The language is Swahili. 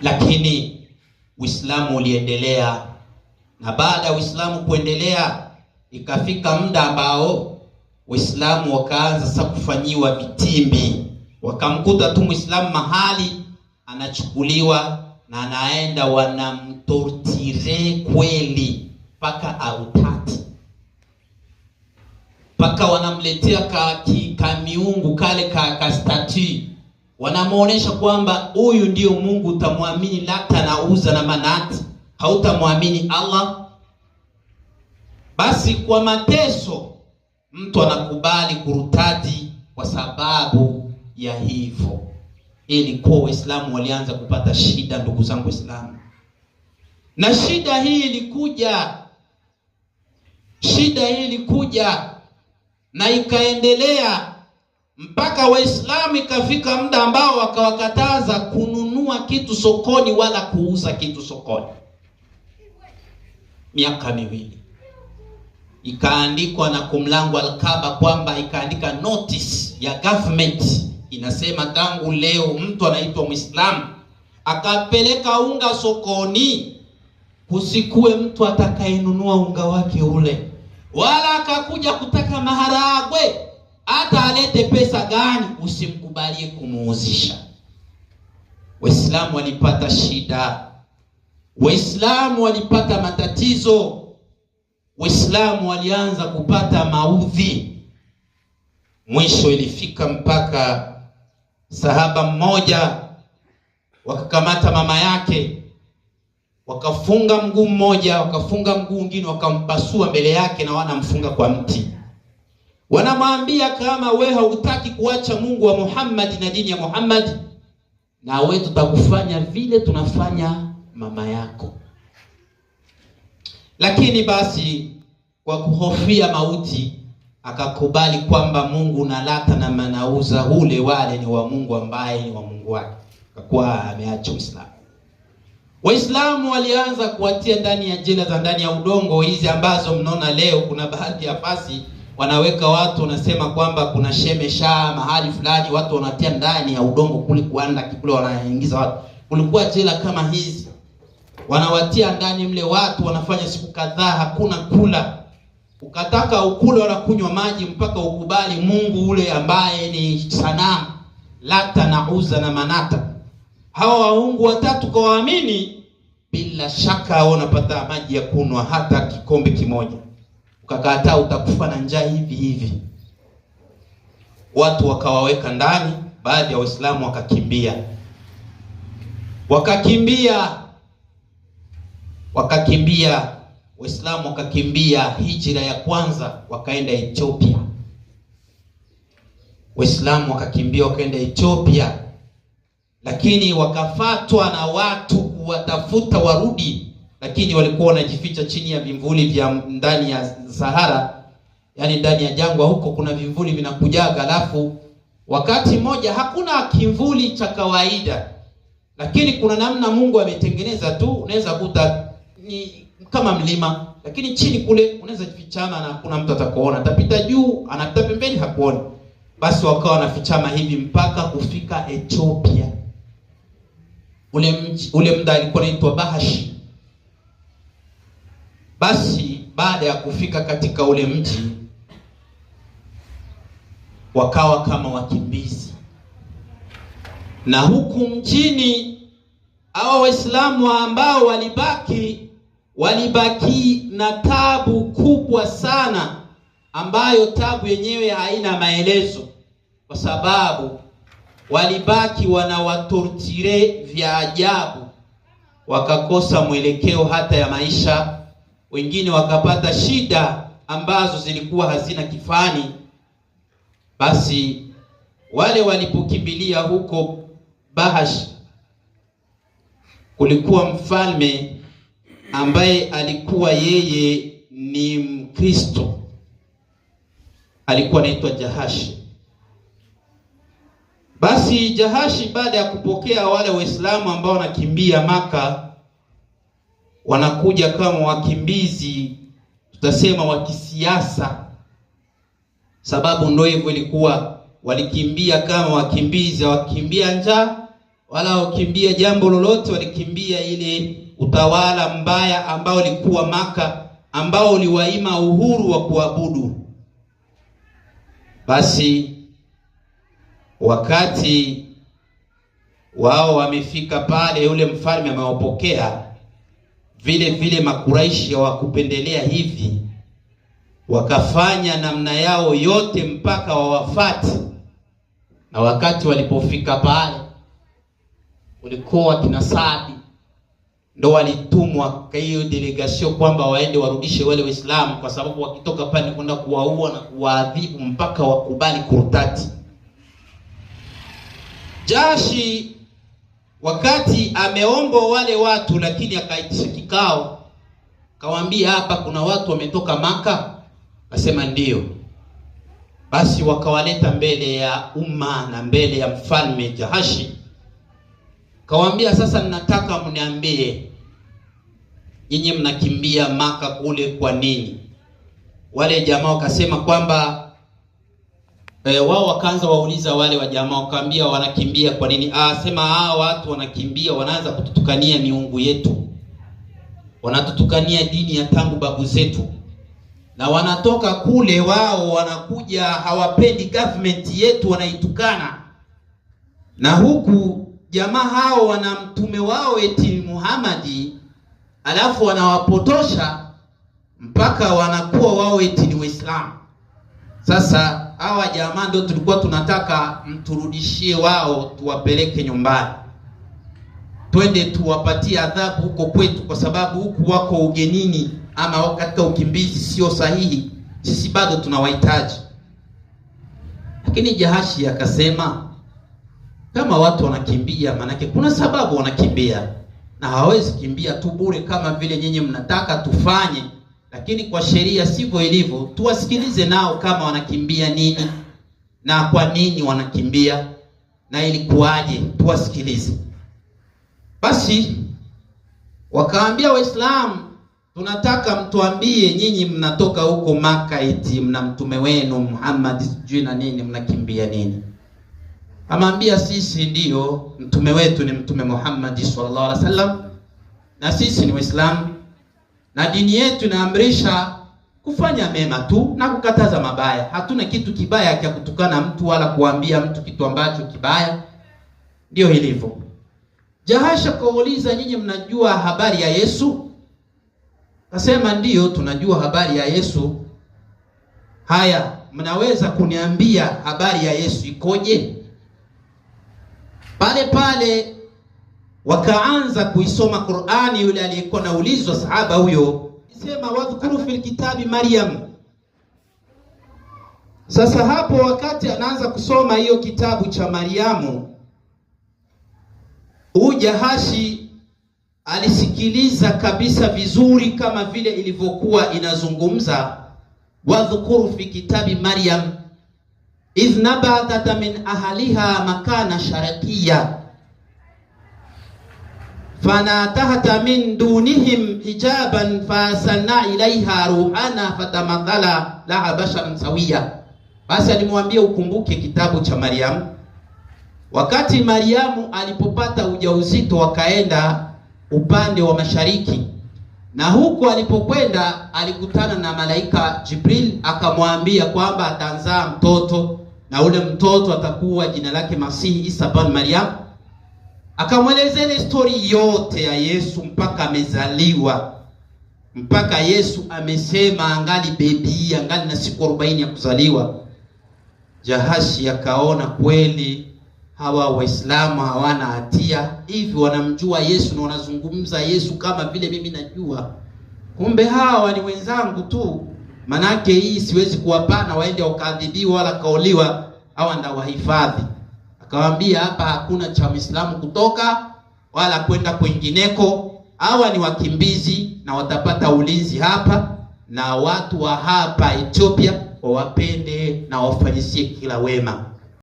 Lakini Uislamu uliendelea, na baada ya Uislamu kuendelea ikafika muda ambao Waislamu wakaanza sasa kufanyiwa vitimbi. Wakamkuta tu Muislamu mahali anachukuliwa na anaenda, wanamtortire kweli mpaka autati, mpaka wanamletea ka miungu kale ka statue, wanamuonesha kwamba huyu ndio Mungu utamwamini, Lata na Uza na Manati, hautamwamini Allah. Basi kwa mateso mtu anakubali kurutadi kwa sababu ya hivyo. Ilikuwa Waislamu walianza kupata shida, ndugu zangu Waislamu, na shida hii ilikuja, shida hii ilikuja na ikaendelea mpaka Waislamu ikafika muda ambao wakawakataza kununua kitu sokoni wala kuuza kitu sokoni. Miaka 2 ikaandikwa na kumlango Al-Kaaba kwamba ikaandika notice ya government inasema tangu leo mtu anaitwa Muislamu akapeleka unga sokoni, kusikue mtu atakayenunua unga wake ule, wala akakuja kutaka maharagwe, hata alete pesa gani, usimkubalie kumuuzisha. Waislamu walipata shida, Waislamu walipata matatizo, Waislamu walianza kupata maudhi. Mwisho ilifika mpaka sahaba mmoja wakakamata mama yake, wakafunga mguu mmoja, wakafunga mguu mwingine, wakampasua mbele yake na wanamfunga kwa mti. Wanamwambia kama we hautaki kuacha Mungu wa Muhammad na dini ya Muhammad, na we tutakufanya vile tunafanya mama yako. Lakini basi kwa kuhofia mauti akakubali kwamba Mungu na Lata na Manauza ule wale ni wa Mungu ambaye ni wa Mungu wake. Akakuwa ameacha Uislamu. Waislamu walianza kuwatia ndani ya jela za ndani ya udongo hizi ambazo mnaona leo kuna baadhi ya fasi wanaweka watu, wanasema kwamba kuna shemesha mahali fulani, watu wanatia ndani ya udongo kule, kuanda kule wanaingiza watu. Kulikuwa jela kama hizi, wanawatia ndani mle watu, wanafanya siku kadhaa hakuna kula. Ukataka ukule wala kunywa maji mpaka ukubali Mungu ule ambaye ni sanamu Lata na Uza na Manata. Hawa waungu watatu kwa waamini, bila shaka wanapata maji ya kunwa hata kikombe kimoja. Ukakataa utakufa na njaa hivi hivi. Watu wakawaweka ndani, baadhi ya Waislamu wakakimbia. Wakakimbia, Waislamu wakakimbia hijra ya kwanza, wakaenda Ethiopia. Waislamu wakakimbia wakaenda Ethiopia, lakini wakafatwa na watu kuwatafuta warudi, lakini walikuwa wanajificha chini ya vimvuli vya ndani ya Sahara, yani ndani ya jangwa huko kuna vimvuli vinakujaga. Alafu wakati mmoja hakuna kimvuli cha kawaida, lakini kuna namna Mungu ametengeneza tu, unaweza kuta ni kama mlima, lakini chini kule unaweza jifichama na hakuna mtu atakuona. Atapita juu, anapita pembeni hakuoni. Basi wakawa wanafichama hivi mpaka kufika Ethiopia. Ule mji, ule muda alikuwa anaitwa Bahashi. Basi baada ya kufika katika ule mji wakawa kama wakimbizi. Na huku mjini hawa Waislamu ambao walibaki na tabu kubwa sana, ambayo tabu yenyewe haina maelezo, kwa sababu walibaki wanawatortire vya ajabu, wakakosa mwelekeo hata ya maisha. Wengine wakapata shida ambazo zilikuwa hazina kifani. Basi wale walipokimbilia huko Bahash, kulikuwa mfalme ambaye alikuwa yeye ni Mkristo, alikuwa anaitwa Jahashi. Basi Jahashi baada ya kupokea wale Waislamu ambao wanakimbia Maka, wanakuja kama wakimbizi, tutasema wa kisiasa, sababu ndio hivyo ilikuwa, walikimbia kama wakimbizi, wakimbia njaa, wala wakimbia jambo lolote, walikimbia ile utawala mbaya ambao ulikuwa Maka, ambao uliwaima uhuru wa kuabudu. Basi wakati wao wamefika pale, yule mfalme amewapokea vile vile. Makuraishi hawakupendelea hivi, wakafanya namna yao yote mpaka wawafati. Na wakati walipofika pale, ulikuwa kina Saadi ndo walitumwa kwa hiyo delegation kwamba waende warudishe wale Waislamu, kwa sababu wakitoka pale kwenda kuwaua na kuwaadhibu mpaka wakubali kurtati. Jashi wakati ameombwa wale watu, lakini akaitisha kikao, kawaambia hapa kuna watu wametoka Maka, akasema ndiyo. Basi wakawaleta mbele ya umma na mbele ya mfalme Jahashi, kawaambia sasa, ninataka mniambie nyinyi mnakimbia Maka kule kwa nini? Wale jamaa wakasema kwamba wao wakaanza wauliza wale wa jamaa wakaambia wanakimbia kwa nini? Sema watu wanakimbia, wanaanza kututukania miungu yetu, wanatutukania dini ya tangu babu zetu, na wanatoka kule wao wanakuja hawapendi government yetu, wanaitukana. Na huku jamaa hao wana mtume wao eti Muhammadi, alafu wanawapotosha mpaka wanakuwa wao eti ni Waislamu. Sasa hawa jamaa ndio tulikuwa tunataka mturudishie wao, tuwapeleke nyumbani, twende tuwapatie adhabu huko kwetu, kwa sababu huku wako ugenini ama wako katika ukimbizi, sio sahihi, sisi bado tunawahitaji. Lakini Jahashi akasema kama watu wanakimbia, manake kuna sababu wanakimbia, na hawawezi kimbia tu bure kama vile nyinyi mnataka tufanye, lakini kwa sheria sivyo ilivyo. Tuwasikilize nao kama wanakimbia nini na kwa nini wanakimbia na ilikuwaje, tuwasikilize. Basi wakaambia Waislamu, tunataka mtuambie nyinyi mnatoka huko Maka eti mna mtume wenu Muhammad sijui na nini, mnakimbia nini? Amaambia sisi ndiyo mtume wetu ni Mtume Muhammad sallallahu alaihi wasallam, na sisi ni Waislamu na dini yetu inaamrisha kufanya mema tu na kukataza mabaya. Hatuna kitu kibaya cha kutukana mtu wala kuambia mtu kitu ambacho kibaya. Ndio ilivyo. Jahasha kauliza, nyinyi mnajua habari ya Yesu? Kasema ndiyo, tunajua habari ya Yesu. Haya, mnaweza kuniambia habari ya Yesu ikoje? Pale pale wakaanza kuisoma Qur'ani. Yule aliyekuwa naulizwa sahaba huyo sema, wadhkuru fil kitabi Maryam. Sasa hapo wakati anaanza kusoma hiyo kitabu cha Mariamu, huyu Jahashi alisikiliza kabisa vizuri kama vile ilivyokuwa inazungumza, wadhkuru fi kitabi Maryam idh nabathat min ahliha makana sharqiyya fanatahta min dunihim hijaban faarsalna ilaiha ruhana fatamathala laha basharan sawiya. Basi alimwambia ukumbuke kitabu cha Mariamu, wakati Mariamu alipopata ujauzito wakaenda upande wa mashariki, na huku alipokwenda alikutana na malaika Jibril, akamwambia kwamba atanzaa mtoto na ule mtoto atakuwa jina lake Masihi Isa bin Maryam. Akamwelezea ile stori yote ya Yesu mpaka amezaliwa, mpaka Yesu amesema angali bebi, angali na siku 40 ya kuzaliwa. Jahashi akaona kweli hawa Waislamu hawana hatia, hivi wanamjua Yesu na wanazungumza Yesu kama vile mimi najua, kumbe hawa ni wenzangu tu, manake hii siwezi kuwapana waende wakaadhibiwa wala kauliwa, hawa ndawahifadhi. Akawaambia hapa hakuna cha Muislamu kutoka wala kwenda kwingineko, hawa ni wakimbizi na watapata ulinzi hapa, na watu wa hapa Ethiopia wawapende na wafanyisie kila wema.